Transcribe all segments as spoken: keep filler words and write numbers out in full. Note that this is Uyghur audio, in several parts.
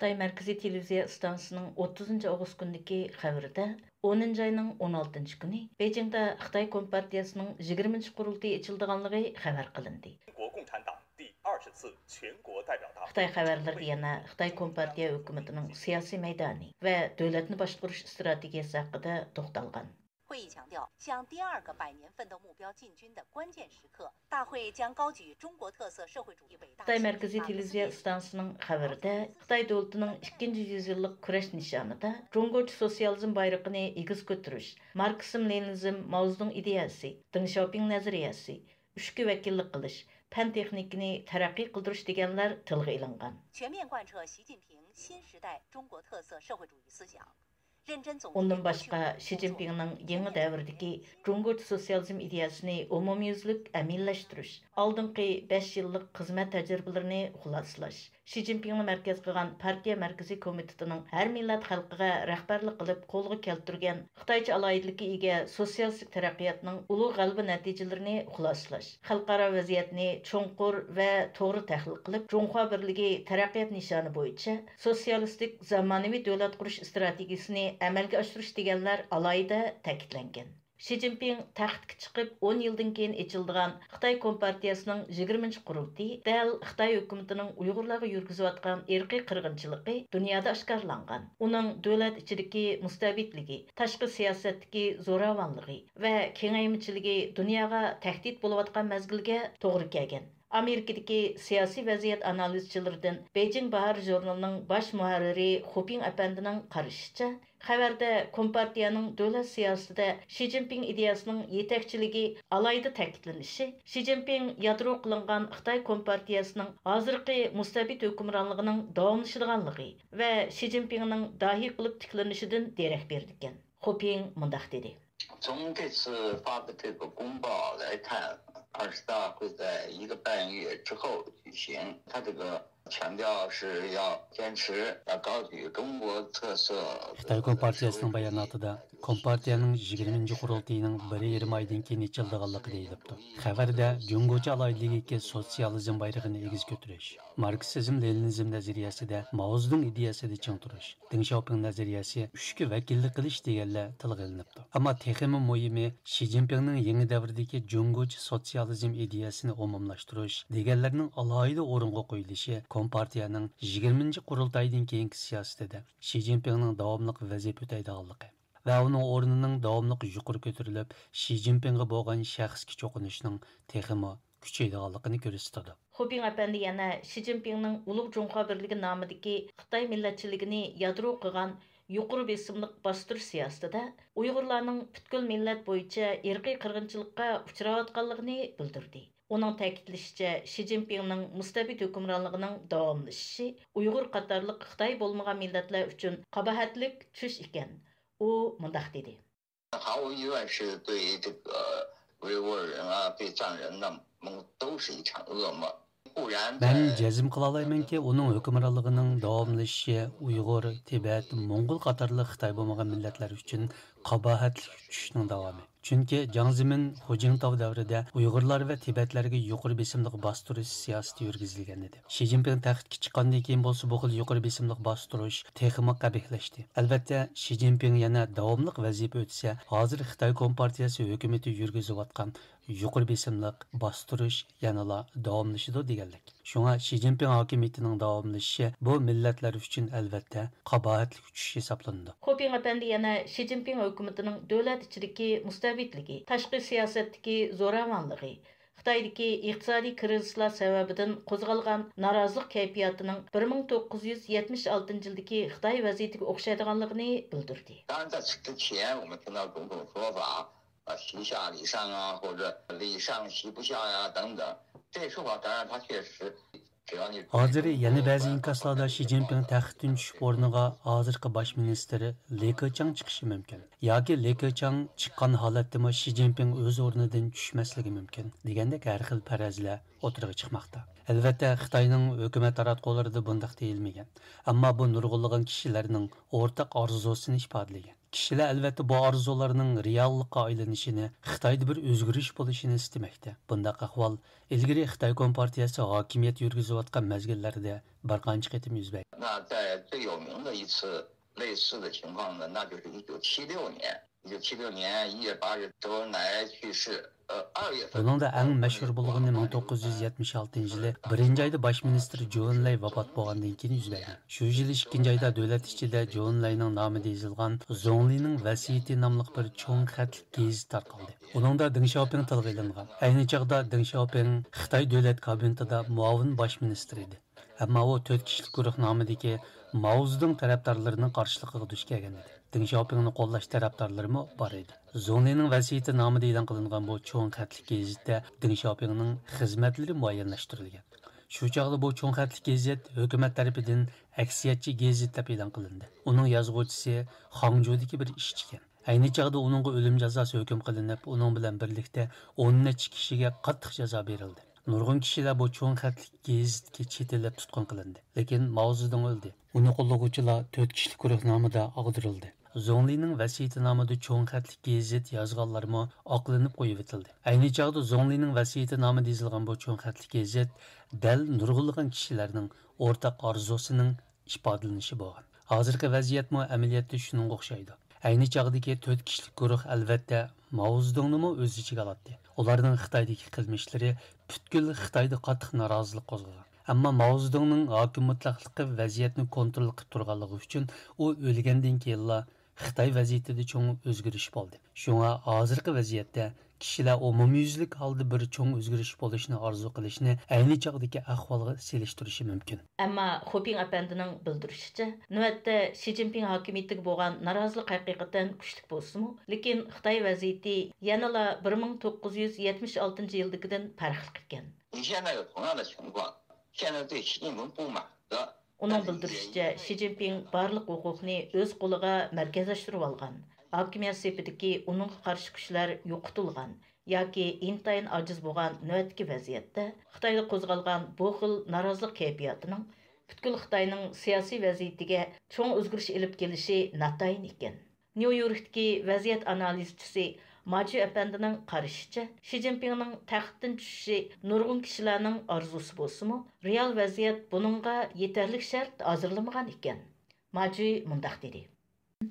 خىتاي مەركىزىي تېلېۋىزىيە ئىستانسىسىنىڭ ئوتتۇزىنچى ئاۋغۇست كۈنىدىكى خەۋىرىدە، ئونىنچى ئاينىڭ ئون ئالتىنچى كۈنى بېيجىڭدا خىتاي كومپارتىيەسىنىڭ يىگىرمىنچى قۇرۇلتىيى ئېچىلىدىغانلىقى خەۋەر قىلىندى. 国共产党第二十次全国代表大会 خىتاي خەۋەرلىرىدە يەنە خىتاي كومپارتىيە ھۆكۈمىتىنىڭ سىياسىي مەيدانى ۋە دۆلەتنى باشقۇرۇش ئىستراتېگىيەسى ھەققىدە توختالغان. 会议强调，向第二个百年奋斗目标进军的关键时刻，大会将高举中国特色社会主义伟大 خىتاي مەركىزىي تېلېۋىزىيە ئىستانسىسىنىڭ خەۋىرىدە، خىتاي دۆلىتىنىڭ ئىككىنچى يۈز يىللىق كۈرەش نىشانىدا جۇڭگوچە سوتسىيالىزم بايرىقىنى ئېگىز كۆتۈرۈش، ماركسىزم لېنىنىزم، ماۋزېدۇڭ ئىدىيەسى، دېڭ شياۋپىڭ نەزەرىيەسى، ئۈچكە ۋەكىللىك قىلىش، پەن تېخنىكىنى تەرەققىي قىلدۇرۇش دېگەنلەر تىلغا ئېلىنغان. 全面贯彻习近平新时代中国特色社会主义思想。 ئۇندىن باشقا، شى جىنپىڭنىڭ يېڭى دەۋردىكى جۇڭگوچە سوتسىيالىزم ئىدىيەسىنى ئومۇميۈزلۈك ئەمەلىيلەشتۈرۈش، ئالدىنقى بەش يىللىق خىزمەت تەجرىبىلىرىنى خۇلاسىلەش، شى جىنپىڭنى مەركەز قىلغان پارتىيە مەركىزىي كومىتېتىنىڭ ھەر مىللەت خەلقىگە رەھبەرلىك قىلىپ قولغا كەلتۈرگەن خىتايچە ئالاھىدىلىككە ئىگە سوتسىيالىستىك تەرەققىياتنىڭ ئۇلۇغ غەلىبە نەتىجىلىرىنى خۇلاسىلاش، خەلقئارا ۋەزىيەتنى چوڭقۇر ۋە توغرا تەھلىل قىلىپ، جۇڭخۇا بىرلىكى تەرەققىيات نىشانى بويىچە سوتسىيالىستىك زامانىۋى دۆلەت قۇرۇش ئىستراتېگىيىسىنى ئەمەلگە ئاشۇرۇش دېگەنلەر ئالاھىدە تەكىتلەنگەن. شى جىنپىڭ تەختكە چىقىپ ئون يىلدىن كېيىن ئېچىلىدىغان خىتاي كومپارتىيەسىنىڭ يىگىرمىنچى قۇرۇلتىيى دەل خىتاي ھۆكۈمىتىنىڭ ئۇيغۇرلارغا يۈرگۈزۈۋاتقان ئىرقىي قىرغىنچىلىقى دۇنيادا ئاشكارىلانغان، ئۇنىڭ دۆلەت ئىچىدىكى مۇستەبىتلىكى، تاشقى سىياسەتتىكى زوراۋانلىقى ۋە كېڭەيمىچىلىكى دۇنياغا تەھدىت بولۇۋاتقان مەزگىلگە توغرا كەلگەن. ئامېرىكىدىكى سىياسىي ۋەزىيەت ئانالىزچىلىرىدىن بېيجىڭ باھار ژۇرنىلىنىڭ باش مۇھەررىرى خۇپىڭ ئەپەندىنىڭ قارىشىچە، خەۋەردە كومپارتىيەنىڭ دۆلەت سىياسىتىدە شى جىنپىڭ ئىدىيەسىنىڭ يېتەكچىلىكى ئالاھىدە تەكىتلىنىشى، شى جىنپىڭ يادرو قىلىنغان خىتاي كومپارتىيەسىنىڭ ھازىرقى مۇستەبىت ھۆكۈمرانلىقىنىڭ داۋاملىشىدىغانلىقى ۋە شى جىنپىڭنىڭ داھىي قىلىپ تىكلىنىشىدىن دېرەك بېرىدىكەن. خۇپىڭ مۇنداق دېدى. 从这次发的这个公报来看，二十大会在一个半月之后举行，他这个强调是要坚持，要高举中国特色。 خىتاي كومپارتىيەسىنىڭ باياناتىدا كومپارتىيەنىڭ يىگىرمىنچى قۇرۇلتىيىنىڭ بىر يېرىم ئايدىن كېيىن ئېچىلىدىغانلىقى دېيىلىپتۇ. خەۋەردە جۇڭگوچە ئالاھىدىلىكى سوتسىيالىزم بايرىقىنى ئېگىز كۆتۈرۈش، ماركسىزم لېنىنىزم نەزەرىيەسىدە ماۋزېدۇڭ ئىدىيەسىدە چىڭ تۇرۇش، دېڭ شياۋپىڭ نەزەرىيەسى ئۈچكە ۋەكىللىك قىلىش دېگەنلەر تىلغا ئېلىنىپتۇ. ئەمما تېخىمۇ مۇھىمى، شى جىنپىڭنىڭ يېڭى دەۋردىكى جۇڭگوچە سوتسىيالىزم ئىدىيەسىنى ئومۇملاشتۇرۇش دېگەنلەرنىڭ ئالاھىدە ئورۇنغا قويۇلۇشى كومپارتىيەنىڭ يىگىرمىنچى قۇرۇلتايدىن كېيىنكى سىياسىتىدە شى جىنپىڭنىڭ داۋاملىق ۋەزىپە ئۆتەيدىغانلىقى ۋە ئۇنىڭ ئورنىنىڭ داۋاملىق يۇقىرى كۆتۈرۈلۈپ، شى جىنپىڭغا بولغان شەخسكە چوقۇنۇشنىڭ تېخىمۇ كۈچىيىدىغانلىقىنى كۆرسىتىدۇ. خۇپىڭ ئەپەندى يەنە شى جىنپىڭنىڭ ئۇلۇغ جۇڭخۇا بىرلىكى نامىدىكى خىتاي مىللەتچىلىكىنى يادرو قىلغان يۇقىرى بېسىملىق باستۇرۇش سىياسىتىدە ئۇيغۇرلارنىڭ پۈتكۈل مىللەت بويىچە ئىرقىي قىرغىنچىلىققا ئۇچراۋاتقانلىقىنى بىلدۈردى. ئۇنىڭ تەكىتلىشىچە، شى جىنپىڭنىڭ مۇستەبىت ھۆكۈمرانلىقىنىڭ داۋاملىشىشى ئۇيغۇر قاتارلىق خىتاي بولمىغان مىللەتلەر ئۈچۈن قاباھەتلىك چۈش ئىكەن. ئۇ مۇنداق دېدى. 毫无疑问是对这个维吾尔人啊，对藏人呢，都是一场噩梦。固然在 مەن جەزم قىلالايمەنكى، ئۇنىڭ ھۆكۈمرانلىقىنىڭ داۋاملىشىشى ئۇيغۇر، تىبەت، موڭغۇل قاتارلىق خىتاي بولمىغان مىللەتلەر ئۈچۈن قاباھەتلىك چۈشنىڭ داۋامى. چۈنكى جياڭ زېمىن، خۇجىنتاۋ دەۋرىدە ئۇيغۇرلار ۋە تىبەتلەرگە يۇقىرى بېسىملىق باستۇرۇش سىياسىتى يۈرگۈزۈلگەن ئىدى. شى جىنپىڭ تەختكە چىققاندىن كېيىن بولسا، بۇ خىل يۇقىرى بېسىملىق باستۇرۇش تېخىمۇ قەبىھلەشتى. ئەلۋەتتە، شى جىنپىڭ يەنە داۋاملىق ۋەزىپە ئۆتىسە، ھازىر خىتاي كومپارتىيەسى ھۆكۈمىتى يۈرگۈزۈۋاتقان يۇقىرى بېسىملىق باستۇرۇش يەنىلا داۋاملىشىدۇ دېگەنلىك. شۇڭا شى جىنپىڭ ھاكىمىيىتىنىڭ داۋاملىشىشى بۇ مىللەتلەر ئۈچۈن ئەلۋەتتە قاباھەتلىك چۈش ھېسابلىنىدۇ. خۇپىڭ ئەپەندى يەنە شى جىنپىڭ ھۆكۈمىتىنىڭ دۆلەت ئىچىدىكى مۇستەبىتلىكى، تاشقى سىياسەتتىكى زوراۋانلىقى، خىتايدىكى ئىقتىسادىي كىرىزىسلار سەۋەبىدىن قوزغالغان نارازىلىق كەيپىياتىنىڭ بىر مىڭ توققۇز يۈز يەتمىش ئالتىنچى يىلدىكى خىتاي ۋەزىيىتىگە ئوخشايدىغانلىقىنى بىلدۈردى. 当然，在此之前，我们听到种种说法，啊，习下礼上啊，或者礼上习不下呀，等等。这说法当然它确实，只要你 ھازىر يەنە بەزى ئىنكاسلاردا شى جىنپىڭ تەختتىن چۈشۈپ ئورنىغا ھازىرقى باش مىنىستىر لى كېچاڭ چىقىشى مۇمكىن ياكى لى كېچاڭ چىققان ھالەتتىمۇ شى جىنپىڭ ئۆز ئورنىدىن چۈشمەسلىكى مۇمكىن دېگەندەك ھەر خىل پەرەزلەر ئوتتۇرىغا چىقماقتا. ئەلۋەتتە، خىتاينىڭ ھۆكۈمەت تاراتقۇلىرىدا بۇنداق دېيىلمىگەن. ئەمما بۇ نۇرغۇنلىغان كىشىلەرنىڭ ئورتاق ئارزۇسىنى ئىپادىلىگەن. كىشىلەر، ئەلۋەتتە، بۇ ئارزۇلارنىڭ رېئاللىققا ئايلىنىشىنى، خىتايدا بىر ئۆزگىرىش بولۇشىنى ئىستىمەكتە. بۇنداق ئەھۋال ئىلگىرى خىتاي كومپارتىيەسى ھاكىمىيەت يۈرگۈزۈۋاتقان مەزگىللەردە بىر قانچە قېتىم يۈز بەرگەن. 那在最有名的一次类似的情况呢，那就是一九七六年，一九七六年一月八日，周恩来去世。呃，二月份。 بۇنىڭدا ئەڭ مەشھۇر بولغىنى مىڭ توققۇز يۈز يەتمىش ئالتىنچى يىلى بىرىنچى ئايدا باش مىنىستىر جوئېن لەي ۋاپات بولغاندىن كېيىن يۈز بەرگەن. شۇ يىل ئىككىنچى ئايدا دۆلەت ئىچىدە جوئېن لەينىڭ نامىدا يېزىلغان زۇڭلىنىڭ ۋەسىيىتى ناملىق بىر چوڭ خەتلىك گېزىت تارقالدى. ئۇنىڭدا دېڭ شياۋپىڭ تىلغا ئېلىنغان. ئەينى چاغدا دېڭ شياۋپىڭ خىتاي دۆلەت كابىنېتىدا مۇئاۋىن باش مىنىستىر ئىدى. ئەمما ئۇ تۆت كىشىلىك گۇرۇھ نامىدىكى ماۋزېدۇڭ تەرەپدارلىرىنىڭ قارشىلىقىغا دۇچ كەلگەن ئىدى. دېڭ شياۋپىڭنى قوللاش تەرەپدارلىرىمۇ بار ئىدى. زۇڭلىنىڭ ۋەسىيىتى نامىدا ئېلان قىلىنغان بۇ چوڭ خەتلىك گېزىتتە دېڭ شياۋپىڭنىڭ خىزمەتلىرى مۇئەييەنلەشتۈرۈلگەن. شۇ چاغدا بۇ چوڭ خەتلىك گېزىت ھۆكۈمەت تەرىپىدىن ئەكسىيەتچى گېزىت دەپ ئېلان قىلىندى. ئۇنىڭ يازغۇچىسى خاڭجۇدىكى بىر ئىشچىكەن. ئەينى چاغدا ئۇنىڭغا ئۆلۈم جازاسى ھۆكۈم قىلىنىپ، ئۇنىڭ بىلەن بىرلىكتە ئون نەچچە كىشىگە قاتتىق جازا بېرىلدى. نۇرغۇن كىشىلەر بۇ چوڭ خەتلىك گېزىتكە چېتىلىپ تۇتقۇن قىلىندى. لېكىن ماۋزېدۇڭ ئۆلدى. ئۇنى قوللىغۇچىلار تۆت كىشىلىك گۇرۇھ نامىدا ئاغدۇرۇلدى. زۇڭلىنىڭ ۋەسىيىتى نامىدا چوڭ خەتلىك گېزىت يازغانلارمۇ ئاقلىنىپ قويۇۋېتىلدى. ئەينى چاغدا زۇڭلىنىڭ ۋەسىيىتى نامىدا يېزىلغان بۇ چوڭ خەتلىك گېزىت دەل نۇرغۇنلىغان كىشىلەرنىڭ ئورتاق ئارزۇسىنىڭ ئىپادىلىنىشى بولغان. ھازىرقى ۋەزىيەتمۇ ئەمەلىيەتتە شۇنىڭغا ئوخشايدۇ. ئەينى چاغدىكى تۆت كىشىلىك گۇرۇھ، ئەلۋەتتە، ماۋزېدۇڭنىمۇ ئۆز ئىچىگە ئالاتتى. ئۇلارنىڭ خىتايدىكى قىلمىشلىرى پۈتكۈل خىتايدا قاتتىق نارازىلىق قوزغىغان. ئەمما ماۋزېدۇڭنىڭ ھاكىم مۇتلەقلىقى ۋەزىيەتنى كونترول قىلىپ تۇرغانلىقى ئۈچۈن ئۇ ئۆلگەندىن كېيىنلا خىتاي ۋەزىيىتىدە چوڭ ئۆزگىرىش بولدى. شۇڭا ھازىرقى ۋەزىيەتتە كىشىلەر ئومۇميۈزلۈك ھالدا بىر چوڭ ئۆزگىرىش بولۇشىنى ئارزۇ قىلىشنى ئەينى چاغدىكى ئەھۋالغا سېلىشتۇرۇشى مۇمكىن. ئەمما خۇپىڭ ئەپەندىنىڭ بىلدۈرۈشىچە، نۆۋەتتە شى جىنپىڭ ھاكىمىيىتىگە بولغان نارازىلىق ھەقىقەتەن كۈچلۈك بولسىمۇ، لېكىن خىتاي ۋەزىيىتى يەنىلا بىر مىڭ توققۇز يۈز يەتمىش ئالتىنچى يىلدىكىدىن پەرقلىق ئىكەن. 你现在有同样的情况，现在对习近平不满的 ئۇنىڭ بىلدۈرۈشىچە، شى جىنپىڭ بارلىق ھوقۇقنى ئۆز قولىغا مەركەزلەشتۈرۈۋالغان، ھاكىمىيەت سېپىدىكى ئۇنىڭغا قارشى كۈچلەر يوقىتىلغان ياكى ئىنتايىن ئاجىز بولغان نۆۋەتتىكى ۋەزىيەتتە، خىتايدا قوزغالغان بۇ خىل نارازىلىق كەيپىياتىنىڭ پۈتكۈل خىتاينىڭ سىياسىي ۋەزىيىتىگە چوڭ ئۆزگىرىش ئېلىپ كېلىشى ناتايىن ئىكەن. نيۇ يوركتىكى ۋەزىيەت ئانالىزچىسى ماجۈ ئەپەندىنىڭ قارىشىچە، شى جىنپىڭنىڭ تەختتىن چۈشۈشى نۇرغۇن كىشىلەرنىڭ ئارزۇسى بولسىمۇ، رېئال ۋەزىيەت بۇنىڭغا يېتەرلىك شەرت ھازىرلىمىغان ئىكەن. ماجۈ مۇنداق دېدى.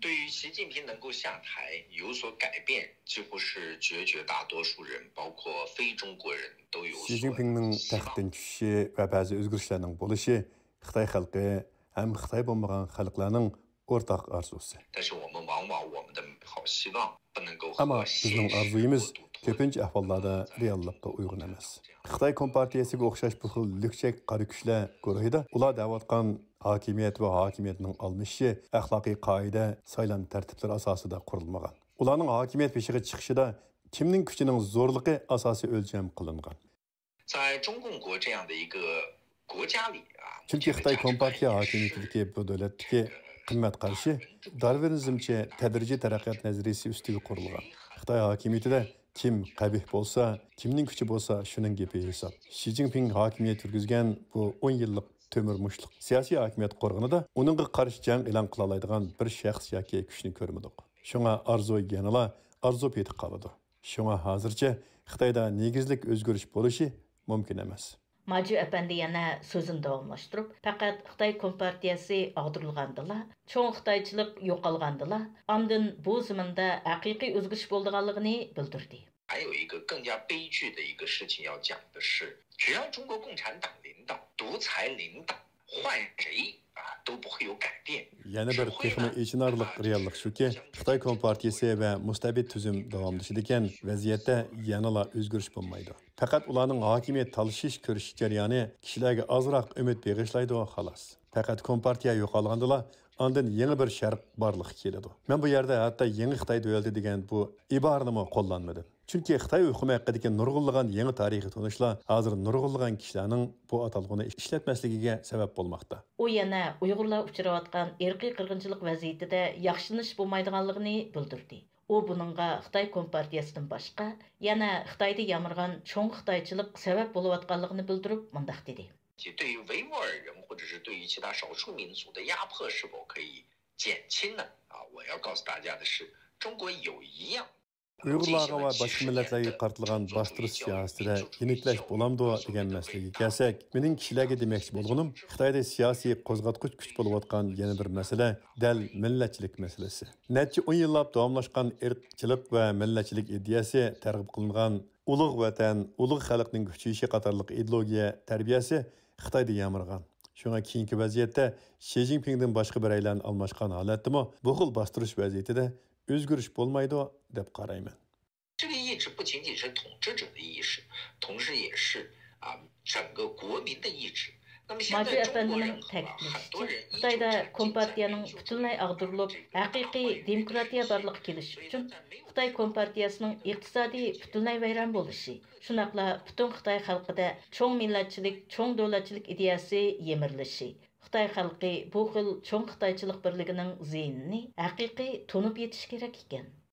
对于习近平能够下台，有所改变，几乎是绝绝大多数人，包括非中国人都有所 شى جىنپىڭنىڭ تەختتىن چۈشۈشى ۋە بەزى ئۆزگىرىشلەرنىڭ بولۇشى خىتاي خەلقى ھەم خىتاي بولمىغان خەلقلەرنىڭ ئورتاق ئارزۇسى. 但是我们往往我们的美好希望不能够 ئەمما 和现 بىزنىڭ 实 ئارزۇيىمىز 过渡同 كۆپىنچە ئەھۋاللاردا رېئاللىققا ئۇيغۇن ئەمەس. خىتاي كومپارتىيەسىگە ئوخشاش بۇ خىل لۈكچەك قارا كۈچلەر گۇرۇھىدا ئۇلار دەۋاتقان ھاكىمىيەت ۋە ھاكىمىيەتنىڭ ئالمىشىشى ئەخلاقىي قائىدە، سايلام تەرتىپلىرى ئاساسىدا قۇرۇلمىغان. ئۇلارنىڭ ھاكىمىيەت بېشىغا چىقىشىدا كىمنىڭ كۈچىنىڭ زورلۇقى ئاساسىي ئۆلچەم قىلىنغان. 在中共国这样的一个国家里啊， چۈنكى خىتاي كومپارتىيە ھاكىمىيىتىدىكى بۇ دۆلەتتىكى قىممەت قارىشى دارۋىنىزمچە تەدرىجىي تەرەققىيات نەزەرىيىسى ئۈستىگە قۇرۇلغان. خىتاي ھاكىمىيىتىدە كىم قەبىھ بولسا، كىمنىڭ كۈچى بولسا، شۇنىڭ گېپى ھېساب. شى جىنپىڭ ھاكىمىيەت يۈرگۈزگەن بۇ ئون يىللىق تۆمۈر مۇشتلۇق سىياسىي ھاكىمىيەت قۇرغىنىدا ئۇنىڭغا قارشى جەڭ ئېلان قىلالايدىغان بىر شەخس ياكى كۈچنى كۆرمىدۇق. شۇڭا ئارزۇ يەنىلا ئارزۇ پېتى قالىدۇ. شۇڭا ھازىرچە خىتايدا نېگىزلىك ئۆزگىرىش بولۇشى مۇمكىن ئەمەس. ماجۈ ئەپەندى يەنە سۆزىنى داۋاملاشتۇرۇپ، پەقەت خىتاي كومپارتىيەسى ئاغدۇرۇلغاندىلا، چوڭ خىتايچىلىق يوقالغاندىلا، ئاندىن بۇ زېمىندا ھەقىقىي ئۆزگىرىش بولىدىغانلىقىنى بىلدۈردى. 还有一个更加悲剧的一个事情要讲的是，只要中国共产党领导、独裁领导，换谁啊都不会有改变。 يەنە بىر تېخىمۇ ئېچىنارلىق رېئاللىق شۇكى، خىتاي كومپارتىيىسى ۋە مۇستەبىت تۈزۈم داۋاملىشىدىكەن، ۋەزىيەتتە يەنىلا ئۆزگىرىش بولمايدۇ. پەقەت ئۇلارنىڭ ھاكىمىيەت تالىشىش كۈرىشى جەريانى كىشىلەرگە ئازراق ئۈمىد بېغىشلايدۇ، خالاس. پەقەت كومپارتىيە يوقالغاندىلا، ئاندىن يېڭى بىر شەرق بارلىققا كېلىدۇ. مەن بۇ يەردە ھەتتا يېڭى خىتاي دۆلىتى دېگەن بۇ ئىبارىنىمۇ قوللانمىدىم. چۈنكى خىتاي ھۆكۈمى ھەققىدىكى نۇرغۇنلىغان يېڭى تارىخىي تونۇشلار ھازىر نۇرغۇنلىغان كىشىلەرنىڭ بۇ ئاتالغۇنى ئىشلەتمەسلىكىگە سەۋەب بولماقتا. ئۇ يەنە ئۇيغۇرلار ئۇچراۋاتقان ئىرقىي قىرغىنچىلىق ۋەزىيىتىدە ياخشىلىنىش بولمايدىغانلىقىنى بىلدۈردى. ئۇ بۇنىڭغا خىتاي كومپارتىيەسىدىن باشقا، يەنە خىتايدا يامرىغان چوڭ خىتايچىلىق سەۋەب بولۇۋاتقانلىقىنى بىلدۈرۈپ مۇنداق دېدى. 对于维吾尔人或者是对于其他少数民族的压迫是否可以减轻呢？啊，我要告诉大家的是，中国有一样 ئۇيغۇرلارغا ۋە باشقا مىللەتلەرگە قارىتىلغان باستۇرۇش سىياسىتىدە يېنىكلەش بولامدۇ دېگەن مەسىلىگە كەلسەك، مېنىڭ كىشىلەرگە دېمەكچى بولغىنىم، خىتايدا سىياسىي قوزغاتقۇچ كۈچ بولۇۋاتقان يەنە بىر مەسىلە دەل مىللەتچىلىك مەسىلىسى. نەچچە ئون يىللاپ داۋاملاشقان ئىرقچىلىق ۋە مىللەتچىلىك ئىدىيەسى تەرغىب قىلىنغان ئۇلۇغ ۋەتەن، ئۇلۇغ خەلقنىڭ كۈچىيىشى قاتارلىق ئىدېئولوگىيە تەربىيەسى خىتايدا يامرىغان. شۇڭا كېيىنكى ۋەزىيەتتە شى جىنپىڭدىن باشقا بىرەيلەن ئالماشقان ھالەتتىمۇ بۇ خىل باستۇرۇش ۋەزىيىتىدە ئۆزگىرىش بولمايدۇ دەپ قارايمەن. 这个意志不仅仅是统治者的意识，同时也是啊整个国民的意志。那么现在中国人和很多人依旧沉浸在民族主义的这样的一种 ماجى ئەپەندىنىڭ تەكىتلىشىچە، خىتايدا كومپارتىيەنىڭ پۈتۈنلەي ئاغدۇرۇلۇپ، ھەقىقىي دېموكراتىيە بارلىققا كېلىشى ئۈچۈن، خىتاي كومپارتىيەسىنىڭ ئىقتىسادىي پۈتۈنلەي ۋەيران بولۇشى، شۇنداقلا پۈتۈن خىتاي خەلقىدە چوڭ مىللەتچىلىك، چوڭ دۆلەتچىلىك ئىدىيەسى يىمىرىلىشى، خىتاي خەلقى بۇ خىل چوڭ خىتايچىلىق بىرلىكىنىڭ زىيىنىنى ھەقىقىي تونۇپ يېتىشى كېرەك ئىكەن.